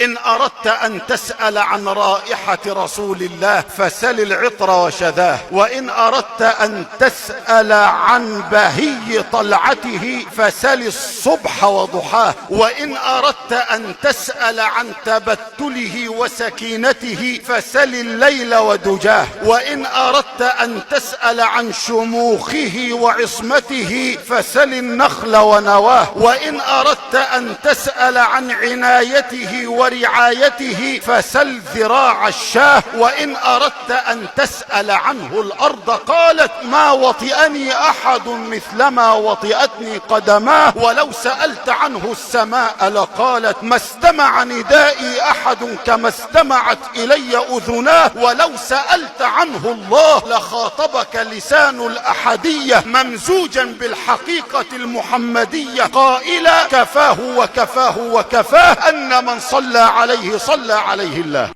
إن أردت أن تسأل عن رائحة رسول الله فسل العطر وشذاه، وإن أردت أن تسأل عن بهي طلعته فسل الصبح وضحاه، وإن أردت أن تسأل عن تبتله وسكينته فسل الليل ودجاه، وإن أردت أن تسأل عن شموخه وعصمته فسل النخل ونواه، وإن أردت أن تسأل عن عنايته ورعايته فسل ذراع الشاه، وإن أردت أن تسأل عنه الأرض قالت ما وطئني أحد مثلما وطئتني قدماه، ولو سألت عنه السماء لقالت ما استمع ندائي أحد كما استمعت إلي أذناه، ولو سألت عنه الله لخاطبك لسان الأحدية ممزوجا بالحقيقة المحمدية قائلا كفاه وكفاه وكفاه أن من صلى عليه صلى عليه الله.